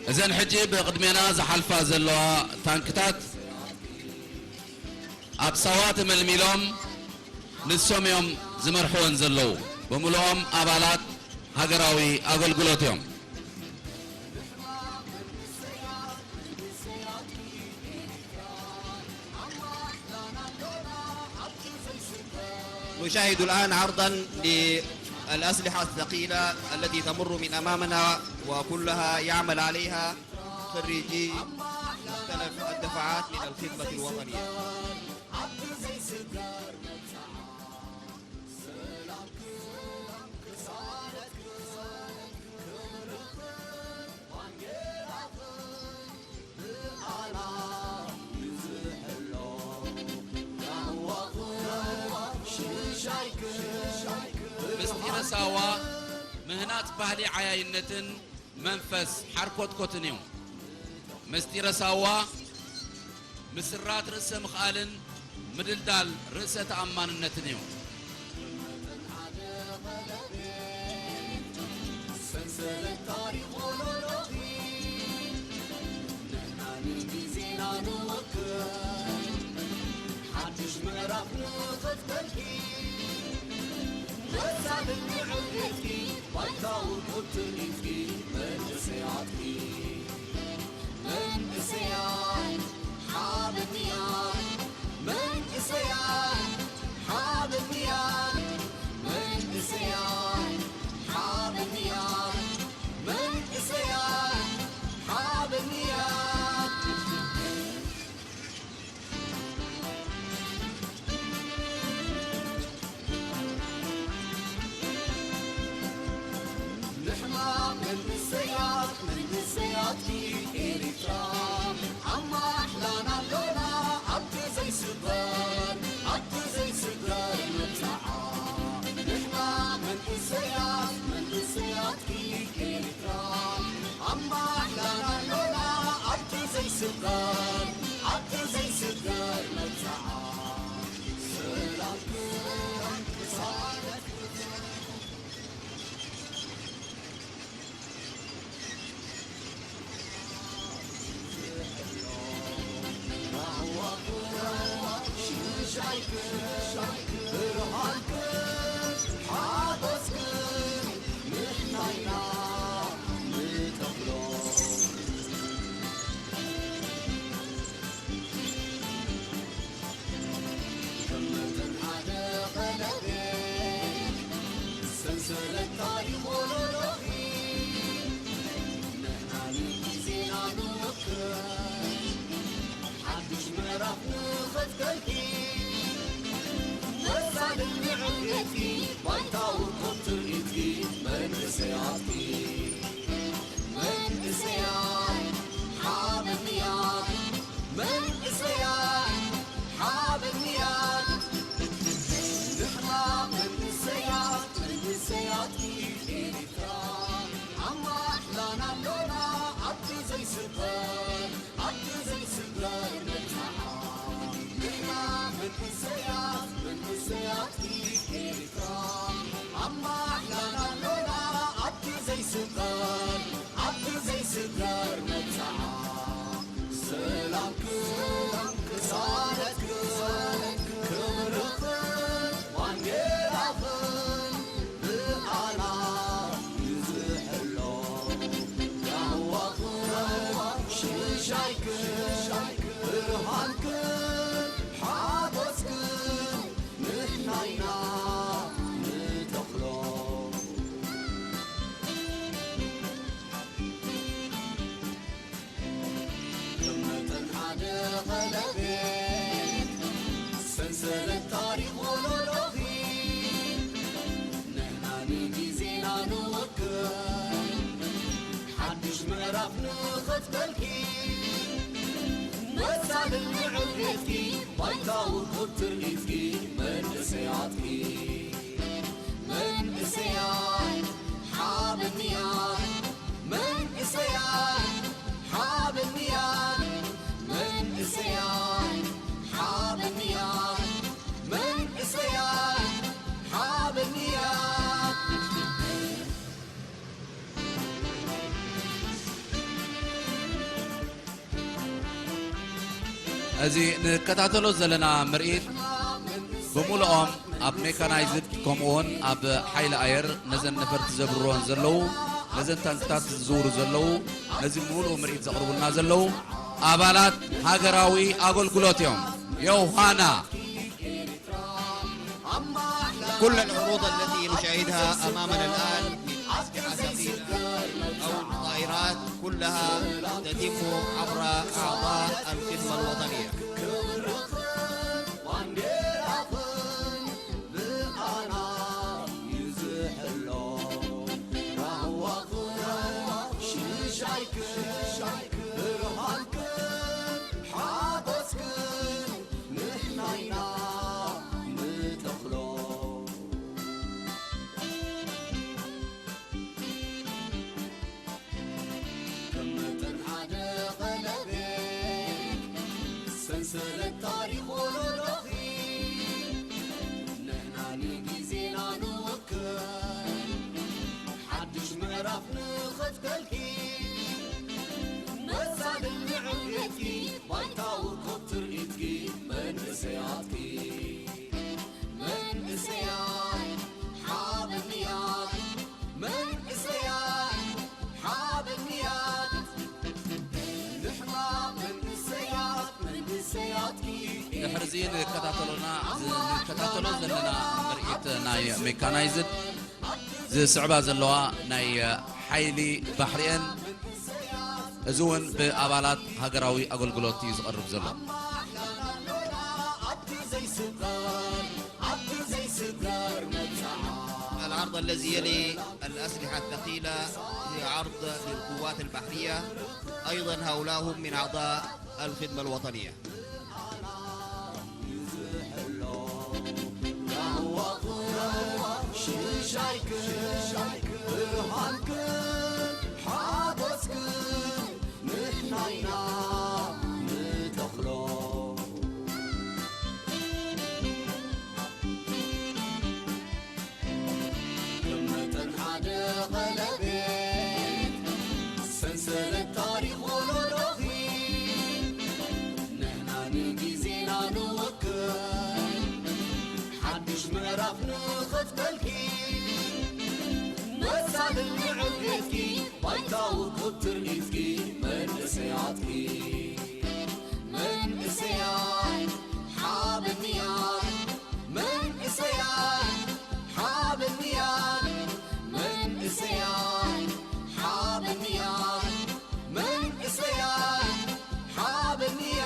እዘን ሕጂ ብቕድሜና ዝሓልፋ ዘለዋ ታንክታት ኣብ ሳዋ ተመልሚሎም ንሶም እዮም ዝመርሕወን ዘለዉ። ብምልኦም ኣባላት ሃገራዊ ኣገልግሎት እዮም። نشاهد الآن عرضا للأسلحة الثقيلة التي تمر من أمامنا، وكلها يعمل عليها خريجي مختلف الدفعات من الخدمة الوطنية. ምስጢረ ሳዋ ምህናጽ ባህሊ ዓያይነትን መንፈስ ሓርኮትኮትን እዩ። ምስጢረ ሳዋ ምስራት ርእሰ ምኽኣልን ምድልዳል ርእሰ ተኣማንነትን እዩ። ኣብቲ ዘይስበር ኣብቲ ዘይስበር ምርጫ ንሕና መንእሰያት መንእሰያት ኤርትራ ኣማዕላና ኣሎና ኣብቲ ዘይስበር ኣብቲ ዘይስበር ምርጫ ሰላምክን ቅሳነትክን ክብርኽን ባንዴራኽን ብኣና ንዝሕሎ ራህዋኽን ሽሻይክን ብርሃንክን ሓጎስክን ንሕና ኢና ንተኽሎ። ከም መጠን ሓደ ቀለቤት ሰንሰለት ታሪኽ ወለዶኺ ንሕና ንግዜና ንወክል ሓድሽ ምዕራፍ ንኸፍተልኪ መሳልል ንዕቤትኪ ባይታ ውቁብ ትርኢትኪ መንእሰያትኪ መንእሰያት ሓበንያ መንእሰያት ሓበንያ መንእሰያት ሓበንያ መንእሰያት ሓበንያ እዚ ንከታተሎ ዘለና ምርኢት ብምሉኦም ኣብ ሜካናይዝድ ከምኡውን ኣብ ሓይሊ ኣየር ነዘን ነፈርቲ ዘብርሮን ዘለዉ ነዘን ታንክታት ዝዝውሩ ዘለዉ ነዚ ምሉእ ምርኢት ዘቕርቡልና ዘለዉ ኣባላት ሃገራዊ ኣገልግሎት እዮም። ዮሃና كل العروض التي نشاهدها أمامنا الآن من أسلحة ثقيلة أو طائرات كلها تتم عبر أعضاء الخدمة الوطنية. ከም መጠን ሓደ ቀለቤት ሰንሰለት ታሪኽ ወለዶኺ ንሕና ንግዜና ንወክል ሓድሽ ምዕራፍ ንኸፍተልኪ መሳልል ንዕቤትኪ ባይታ ውቁብ ትርኢትኪ መንእሰያትኪ መንእሰያት ሓበንያ መንእሰያት ሓበንያ ንሕና መንእሰያት መንእሰያትኪ ድሕርዚ ንከታተሎና ንከታተሎ ዘለና ምርኢት ናይ ሜካናይዝድ ዝስዕባ ዘለዋ ናይ ሓይሊ ባሕሪኤን እዚ እውን ብኣባላት ሃገራዊ ኣገልግሎት እዩ ዝቐርብ ዘሎ። ኣብቲ ዘይስበር ኣብቲ ዘይስበር መብጽዓ العرض الذي يلي الأسلحة الثقيلة هي عرض للقوات البحرية، أيضا هؤلاء هم من أعضاء الخدمة الوطنية. ሽሻይክን ብርሃንክን ሓጎስክን ንሕና ኢና ንተኽሎ ከም መጠን ሓደ ቀለቤት ሰንሰለት ታሪኽ ወለዶኺ ንሕና ንግዜና ንወክል ሓድሽ ምዕራፍ ንኸፍተልኪ መሳልል ንዕቤትኪ ባይታ ውቁብ ትርኢትኪ መንእሰያትኪ መንእሰያት ሓበንያ መንእሰያት ሓበንያ መንእሰያት ሓበንያ መንእሰያት ሓበንያ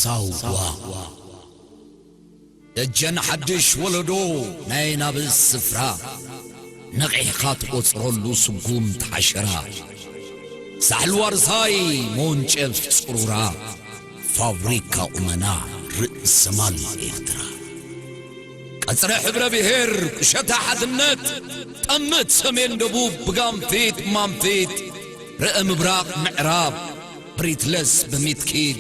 ሳዋ እጀን ሓድሽ ወለዶ ናይ ናብስ ስፍራ፣ ነቒሕካ ትቖጽረሉ ስጉምቲ ሓሸራ። ሳሕል ዋርሳይ መወንጨፍ ጽሩራ፣ ፋብሪካ ቁመና ርእሰ ማል ኤርትራ። ቀጽረ ሕብረ ብሔር፣ ቁሸታ ሓድነት፣ ጠምት ሰሜን ደቡብ ብጋንፊት ማንፊት፣ ርአ ምብራቕ ምዕራብ ብሪትለስ ብሚትኪድ፣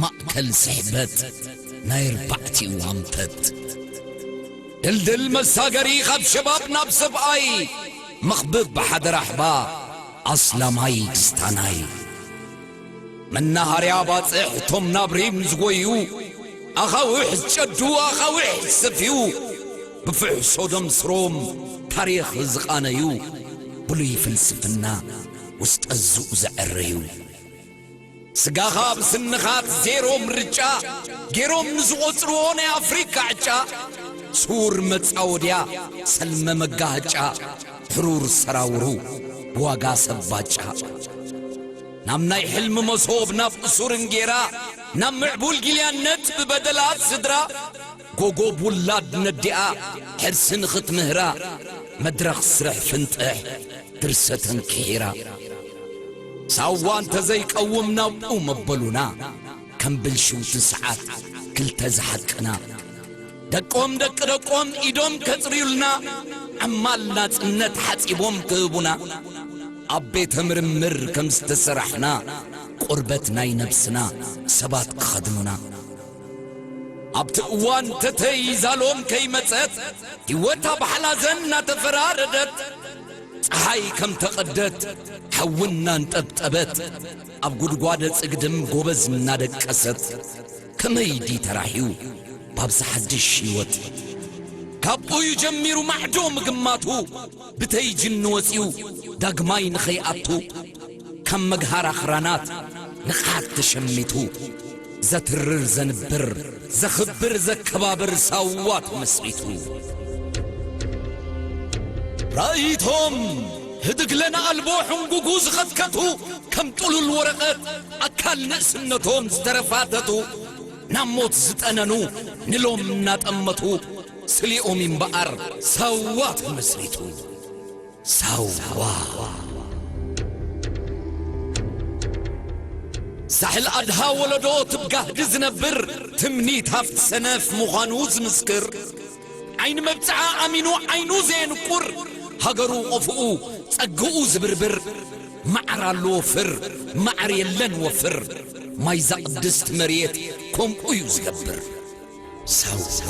ማእከል ስሕበት ናይ ኣርባዕቲኡ ኣንፈት። ድልድል መሳገሪ ካብ ሸባብ ናብ ሰብኣይ፣ መኽብብ ብሓደ ራሕባ ኣስላማይ ክስታናይ። መናሃርያ ባጽሕ እቶም ናብ ሪም ዝጎዩ፣ ኣኻውሕ ዝጨዱ ኣኻውሕ ዝሰፍዩ፣ ብፍሕሶ ደም ስሮም ታሪኽ ዝቓነዩ፣ ብሉይ ፍልስፍና ውስጠ ዙእ ዘዐረዩ። ስጋኻ ብስንኻት ዜሮ ምርጫ ገይሮም ንዝቖጽርዎ ናይ ኣፍሪካ ዕጫ፣ ስዉር መጻወድያ ሰልመ መጋህጫ፣ ሕሩር ሰራውሩ ብዋጋ ሰብ ባጫ። ናብ ናይ ሕልሚ መሶብ ናብ እሱር እንጌራ፣ ናብ ምዕቡል ጊልያነት ብበደላት ስድራ፣ ጎጎብ ውላድ ነዲኣ ሕርሲ ንኽትምህራ፣ መድረኽ ስርሕ ፍንጥሕ ድርሰተን ክሒራ። ሳዋ እንተ ዘይቀውም ናብኡ መበሉና፣ ከም ብልሽውቲ ሰዓት ክልተ ዝሓቅና። ደቆም ደቂ ደቆም ኢዶም ከጽርዩልና፣ ዓማል ናጽነት ሓጺቦም ክህቡና። ኣብ ቤተ ምርምር ከም ዝተሰራሕና፣ ቁርበት ናይ ነብስና ሰባት ክኸድኑና። ኣብቲ እዋን ተተይ ዛሎም ከይመጸት፣ ህይወት ኣብ ሓላዘን እናተፈራረደት፣ ጸሓይ ከም ተቐደት፣ ሓዊ እናንጠብጠበት፣ ኣብ ጉድጓደ ጽግድም ጎበዝ እናደቀሰት፣ ከመይ ድዩ ተራሕዩ ባብዚ ሓድሽ ህይወት? ካብኡ እዩ ጀሚሩ ማዕዶ ምግማቱ፣ ብተይ ጅኒ ወጺኡ ዳግማይ ንኸይኣቱ፣ ካብ መግሃር ኣኽራናት ንቕሓት ተሸሚቱ፣ ዘትርር ዘንብር ዘኽብር ዘከባብር ሳዋ ተመስሪቱ። ራእይቶም ህድግለን ኣልቦ ሕንጉጉ ዝኸትከቱ፣ ከም ጥሉል ወረቐት ኣካል ንእስነቶም ዝተረፋተቱ፣ ናብ ሞት ዝጠነኑ ንሎም እናጠመቱ፣ ስሊኦም እምበኣር ሳዋ ተመስሪቱ። ሳዋ። ሳሕል ኣድሃ ወለዶ ትብጋህዲ ዝነብር፣ ትምኒት ሃፍቲ ሰነፍ ምዃኑ ዝምስክር፣ ዓይኒ መብጽዓ ኣሚኑ ዓይኑ ዘየንቁር፣ ሃገሩ ቆፍኡ ጸግኡ ዝብርብር፣ መዓር ኣሎ ወፍር፣ መዓር የለን ወፍር፣ ማይ ዛቕድስቲ መሬት ከምኡ እዩ ዝገብር። ሳዋ።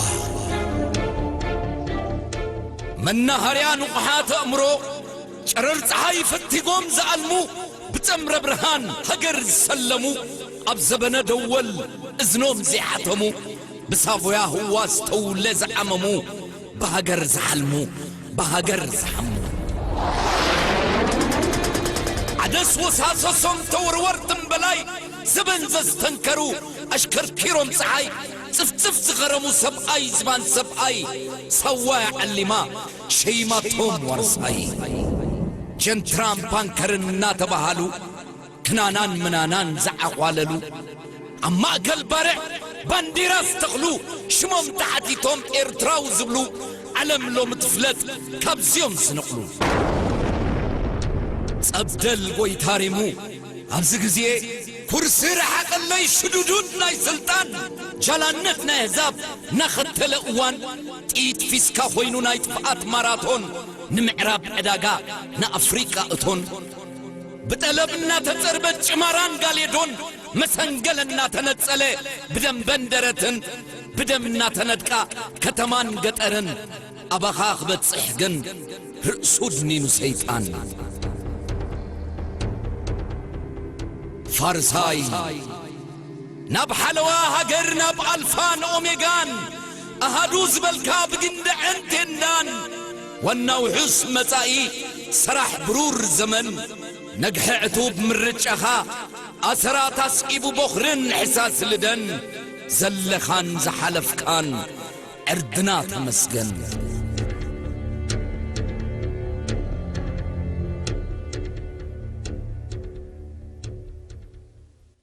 መናሃርያ ንቑሓት ኣእምሮ፣ ጨረር ጸሓይ ፈቲጎም ዝኣልሙ፣ ብጸምረ ብርሃን ሃገር ዝሰለሙ፣ ኣብ ዘበነ ደወል እዝኖም ዘይሓተሙ፣ ብሳቮያ ህዋ ዝተውለ ዝዓመሙ፣ ብሃገር ዝሓልሙ፣ ብሃገር ዝሓሙ። ዓደስ ወሳሰሶም ተወርወርትን በላይ፣ ዘበን ዘስተንከሩ፣ ኣሽከርኪሮም ጸሓይ ጽፍጽፍ ዝኸረሙ፣ ሰብኣይ ዝባን ሰብኣይ፣ ሳዋ ዓሊማ ሸይማቶም ዋርሳይ። ጀንትራን ፓንከርን እናተባሃሉ፣ ክናናን ምናናን ዝዓዃለሉ፣ ኣብ ማእከል ባርዕ ባንዲራ ዝተኽሉ፣ ሽሞም ተሓቲቶም ኤርትራዊ ዝብሉ፣ ዓለም ሎሚ ትፍለጥ ካብዚኦም ዝነቕሉ። ጸብደል ጎይታ ሪሙ ኣብዚ ግዜ፣ ኩርሲ ረሓቐለይ ሽዱዱድ ናይ ስልጣን፣ ጃላነት ናይ ኣህዛብ እናኸተለ እዋን፣ ጥይት ፊስካ ኮይኑ ናይ ጥፍኣት ማራቶን፣ ንምዕራብ ዕዳጋ ንኣፍሪቃ እቶን። ብጠለብ እናተጸርበት ጭማራን ጋሌዶን፣ መሰንገል እናተነጸለ ብደንበን ደረትን፣ ብደም እናተነድቃ ከተማን ገጠርን፣ ኣባኻ ክበጽሕ ግን ርእሱ ድኒኑ ሰይጣን። ፋርሳይ፣ ናብ ሓለዋ ሃገር፣ ናብ ኣልፋን ኦሜጋን፣ ኣሃዱ ዝበልካ ብግንደዐን ቴንዳን፣ ዋና ውሑስ መጻኢ፣ ሰራሕ ብሩር ዘመን፣ ነግሐ ዕቱብ ምርጫኻ፣ ኣሰራት ኣስዒቡ ቦኽርን ሕሳስ ልደን፣ ዘለኻን ዝሓለፍካን ዕርድና ተመስገን።